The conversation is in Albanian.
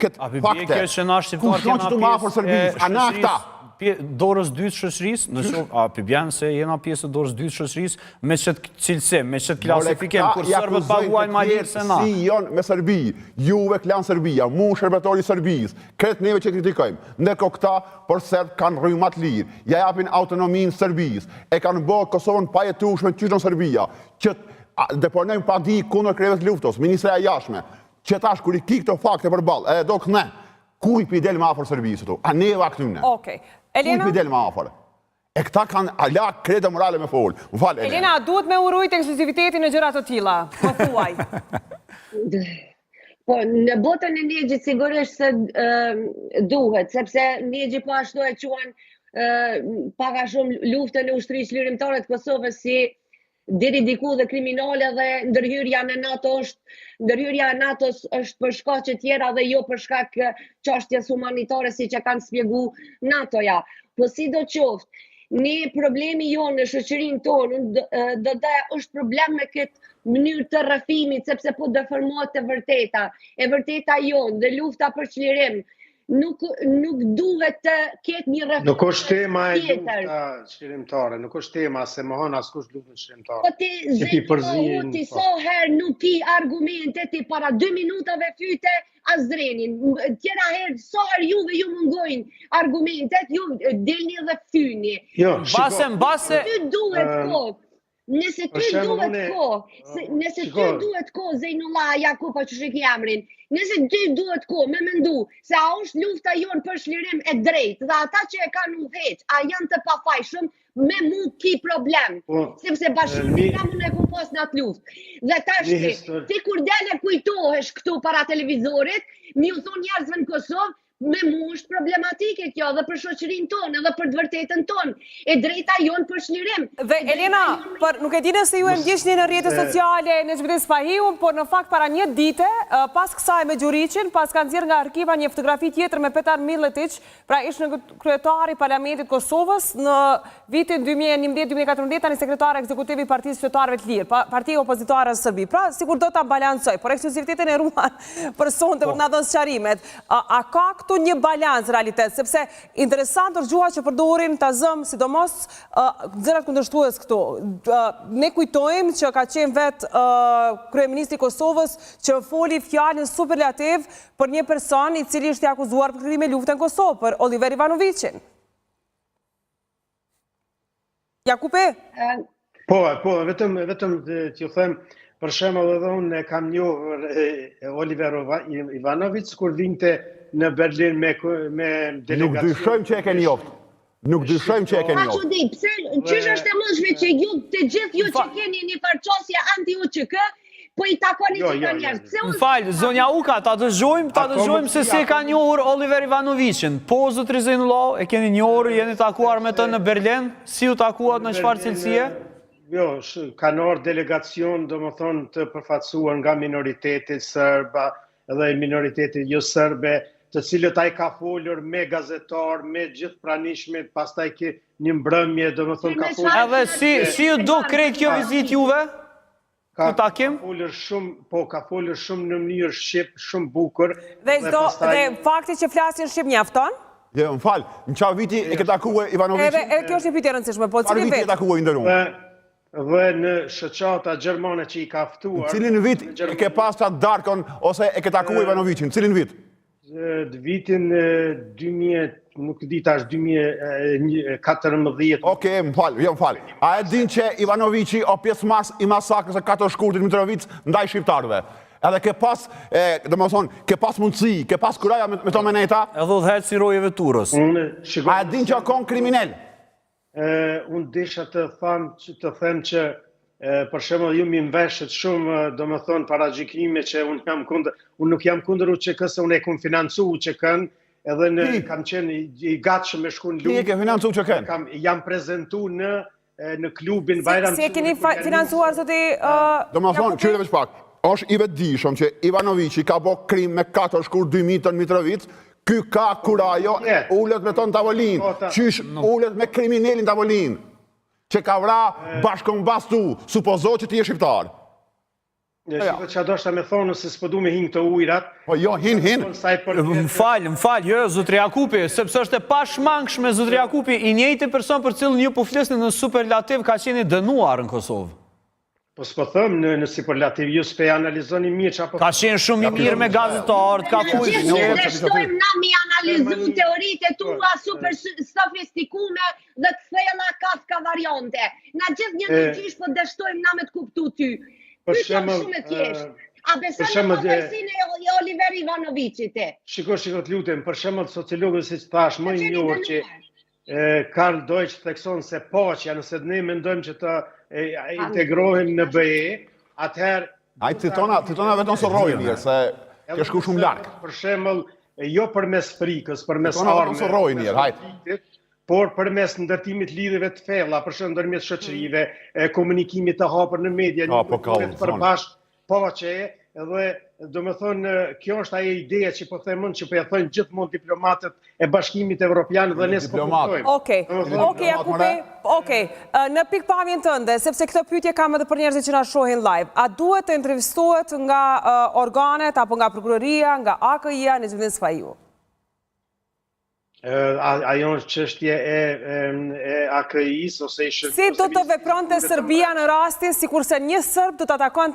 Këtë A fakte. Kjo që na shqiptarët Kush janë që tu ma afër Serbisë? A na këta? Dorës dytë shoqërisë, në qoftë, a pi bjen se jena pjesë e dorës dytë shoqërisë, me qëtë cilësim, me qëtë klasifikim, kur serbët paguajnë ma lirë se na. Si janë me Serbi, juve klan Serbia, mu shërbetori Serbisë, këtë neve që kritikojmë, ndërkohë këta për serbë kanë rrymë ma të lirë, ja japin autonominë Serbisë, e kanë bërë Kosovën pajetueshme qysh në Serbia, që deponojnë padi kundër krerëve të luftës, Ministria e Jashtme, Që tash kur i ki këto fakte përballë, edhe do këne, kuj pi del ma afër Serbisë këtu? A neve a këtyne? Okej. Elena? Kuj pi del ma afër? E këta kanë ala kredo morale me fol. Më fal, Elena. Elena, a duhet me u rujt ekskluziviteti në gjëra të tilla? Po thuaj. Po, në botën e Nexhit sigurisht se duhet, sepse Nexhi po ashtu e quan pak a shumë luftën e ushtrisë çlirimtare të Kosovës si deri diku dhe kriminale dhe ndërhyrja në NATO është ndërhyrja e NATO-s është për shkaqe tjera dhe jo për shkak çështjes humanitare siç e kanë shpjegu NATO-ja. Po sido qoftë, ne problemi jonë në shoqërinë tonë, do të është problem me këtë mënyrë të rrëfimit, sepse po deformohet e vërteta. E vërteta jonë dhe lufta për çlirim, nuk nuk duhet të ketë një rrëfim. Nuk është tema e lufta çlirimtare, nuk është tema se mohon askush luftën çlirimtare. Po ti zë ti po. sa herë nuk ki argumente ti para 2 minutave fyte Asdrenin. Tjera herë sa herë juve ju mungojnë argumentet, ju dilni dhe fyni. Jo, mbase mbase ty duhet kohë. Nëse ty duhet kohë, nëse ty duhet kohë Zejnullah Jakup a qysh e ki emrin, nëse ty duhet kohë me mendu se a është lufta jonë për çlirim e drejtë dhe ata që e kanë udhëheq, a janë të pafajshëm, me mu ki problem, po, sepse bashkimin kam unë e kom pas në atë luftë. Dhe tash ti, ti kur del e kujtohesh këtu para televizorit, me ju thonë njerëzve në Kosovë, Me mu është problematike kjo dhe për shoqërinë tonë edhe për të vërtetën tonë. E drejta jonë për çlirim. Dhe Elena, për nuk e di nëse ju e ndiqni në rrjetet sociale Nexhmedin Spahiun, por në fakt para një dite, pas kësaj me Gjuriqin, paska nxjerrë nga arkiva një fotografi tjetër me Petar Milletiq, pra ish nënkryetari i Parlamentit të Kosovës në vitin 2011, 2014, tani sekretar ekzekutiv i Partisë Qytetarëve të Lirë, parti opozitare në Serbi. Pra, sikur do ta balancojë, por ekskluzivitetin e ruan për sonte për po. na dhënë sqarimet. A, a ka këtu një balancë realitet, sepse interesant është gjuha që përdorin ta zëmë, sidomos zërat kundërshtues këtu. Ne kujtojmë që ka qenë vetë kryeministri i Kosovës që foli fjalën superlativ për një person i cili ishte akuzuar për krime lufte në Kosovë, për Oliver Ivanoviqin. Jakupi? Po, po, vetëm, vetëm t'ju them, për shembull edhe unë e kam njohur Oliver Ivanovic, kur vinte në Berlin me, me delegacion. Nuk dyshojmë që e ke njoft. Nuk dyshojmë që e ke njoft. Pa çudi, pse, qysh është e mundshme që ju të gjithë ju që keni një farë qasje anti-UÇK, po i takoni jo, që jo, njerëz. Pse unë Më fal, zonja Uka, ta dëgjojmë, ta dëgjojmë se si e ka njohur Oliver Ivanoviqin. Po zotri Zejnullahu, e keni njohur, jeni takuar me të në Berlin? Si u takuat në çfarë cilësie? Jo, kanë ardhur delegacion, domethënë të përfaqësuar nga minoriteti serba dhe minoriteti jo serbe, të cilët ai ka folur me gazetar, me gjithë pranishmit, pastaj ke një mbrëmje, domethënë ka folur. Edhe si si ju duk krejt kjo vizitë juve? Ka takim? Ka folur shumë, po ka folur shumë në mënyrë shqip, shumë bukur. Dhe dhe, dhe fakti që flasin shqip mjafton? Jo, më fal, në ça viti e ke takue Ivanoviqin? Edhe, edhe kjo është një pyetje e rëndësishme, po cili vit? Çfarë viti e takue i nderuar? Dhe, dhe në shoqata gjermane që i ka ftuar. Në cilin vit e ke pas atë darkën ose e ke takue Ivanoviqin? Cilin vit? Vitin 2000, nuk di tash 2014. Okej, më fal, jo më fal. A e din që Ivanoviqi o pjesëmarrës i masakrës së 4 shkurtit Mitrovicë ndaj shqiptarëve? Edhe ke pas, e, domethënë, ke pas mundësi, ke pas kuraja me, me to me nejta? Edhe udhëheqës i rojeve t'urës. Unë, shiko, A e din që o kon kriminel? Unë desha të tham që të them që për shembull ju m'i mveshët shumë domethënë paragjykime që unë jam kundër unë nuk jam kundër UÇK-së unë e kam financu UÇK-n edhe në Ti? kam qenë i, i gatshëm me shku në Ti e luftë ke financu UÇK-n? kam jam prezentu në në klubin Si, Bajram si e keni Curri kur janë financuar nisur zoti uh, Domethënë, Jakupi? qyre veç pak, është i vetëdijshëm që Ivanoviqi ka bo krim me 4 shkurt 2000 në Mitrovicë, Ky ka kurajo, ulet me to në tavolinë, qysh ulet me kriminelin tavolinë, që ka vra bashkëkombas tu, supozo që ti je shqiptar. Ne shiko çka doshta me thonë se s'po du me hin këto ujrat. Po jo, hin, hin. Më fal, më fal, jo, jo, zotri Jakupi, sepse është e pashmangshme zotri Jakupi, i njëjti person për cilin ju po flisni në superlativ ka qenë i dënuar në Kosovë. Po s'po them në në superlativ, ju s'pe analizoni mirë çfarë po Ka qenë shumë i mirë me gazetarët, ka Ne gjithë ne dështojmë na mi analizu teoritë e tua super sofistikume dhe të thella Kafka variante. Na gjithë një të gjysh po dështojmë na me të kuptu ty. Për shembull, shumë e thjeshtë. A beson në pafajësinë e Oliver Ivanoviqit ti? Shiko, shiko, të lutem, për shembull sociologu siç thash, më i njohur që Karl Deutsch thekson se paqja, nëse ne mendojmë që të integrohemi në BE, atëherë Ai citona, citona Veton Surroin mirë, se ke shku shumë larg. Për shembull, jo përmes frikës, përmes armëve. Citona Veton Surroin mirë, hajt. Por përmes ndërtimit lidhjeve të thella, për shembull ndërmjet shoqërive, komunikimit të hapur në media, një po kulturë të përbashkët, paqe dhe domethënë kjo është ajo ideja që po them unë që po e thonë gjithmonë diplomatët e Bashkimit Evropian dhe ne s'po kuptojmë. Okej. Okej, Jakupi, okej. Në pikëpamjen tënde, sepse këtë pyetje kam edhe për njerëzit që na shohin live, a duhet të intervistohet nga organet apo nga prokuroria, nga AKI-ja Nexhmedin Spahiu? Ajo është çështje e e AKI-së ose i Si do të vepronte Serbia në rastin sikurse një serb do ta takonte.